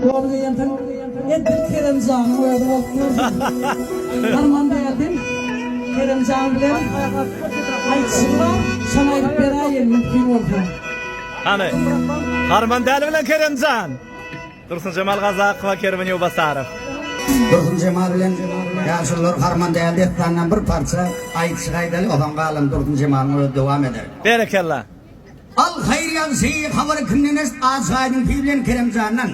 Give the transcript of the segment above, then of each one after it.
Don geýensiň, edil Keremjanyň özi bolup dursuň. Arman däldiň. Keremjan bilen aýdyşygy bar, şony aýdyp beräýeli mümkin bolsa. Hany, Harman däli bilen Keremjan! Dursunjemal Gazakowa, Kerwen Ýowbasarow. Dursunjemal bilen ýaşulular Harman däli dessanyndan bir parça aýdyşyk aýdaly, onsoň galany Dursunjemalyň özi dowam eder. Berekella! Al haýyr ýagşy habary kimden eşit Aşaýdyň pir bilen Keremjandan.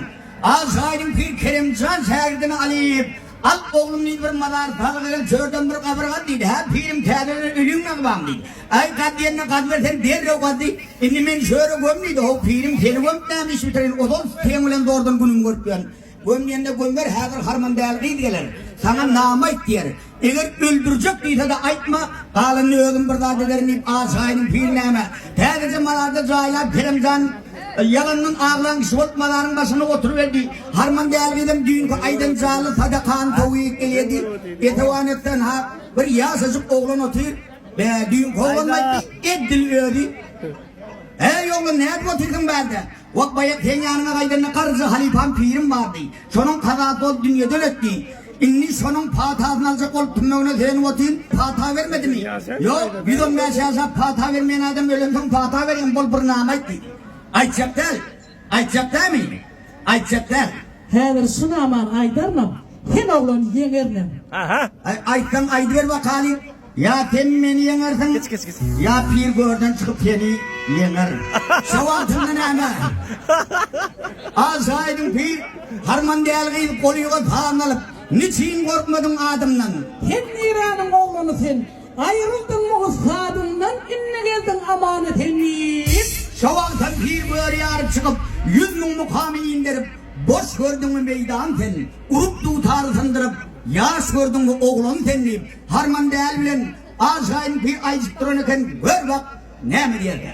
Aşaýdyň pir Keremjan şägirdini alyp, Al oglum diýdi bir mazar salgy gel çörden bir gabyr gaz diýdi. Hä pirim täzeden ölüň nagybam diýdi. Aý gaz diýende gaz berseň derrew gaz diý. Indi meni çöre göm diýdi. How pirim seni gömüp näme iş bitireýin ozal seň bilen zordan günümi görüp ýörün. Göm diýende gömber häzir harman däli gyz geler. Saňa name aýt diýer. Eger öldürjek diýse-de aýtma, galanyny özüm bir zat ederin diýip, Aşaýynyň piri näme, täzeje mazarda jaýlap Keremjan ýalandan aglan kişi bolup mazaryň başynda oturyberdi. Harman däli gyzam düýnki aýdan janly sadakany towýyp gelýärdi. Esewan etsen ha, bir ýaşajyk oglan otyr. Bä, düýnki oglanmy aýtdy, edil özi. Äý, oglan, nädip otyrsyň bärde? Wah, baýak seň ýanyňa gaýdanda garryja halypam pirim bardy. Şonuň kazasy bolup dünýeden ötdi. Indi şonuň patasyny aljak bolup tümmegine söýenip otyryn. Pata bermedimi? Ýok, 115 ýaşap pata bermeýän adam ölensoň pata berýän bol bir nama aýt diýdi. Aýtjak däl. Aýtjak dälmi? Aýtjak däl. Häzir şu namany aýdarynam, sen oglan ýeňerinem. Aha. Aý, aýtsaň aýdyber bakaly. Ýa sen meni ýeňersiň, ýa pir görden çykyp seni ýeňer. Şo wagtynda näme? Alsaýdyň pir, harman däl gyz golyga san alyp, niçin gorkmadyň adymdan? Sen niräniň oglany sen? Aýryldyňmy ussadyňdan, indi geldiň aman-esen diýip. Şo wagtam pir göri ýaryp çykyp, 100 müň mukamy inderip, boş gördüňmi meýdan sen? Urup dutary syndyryp, ýaş gördüňmi oglan sen diýip, Harman däl bilen Aşaýyň pir aýdyşyp duran eken, gör bak, näme diýerkä.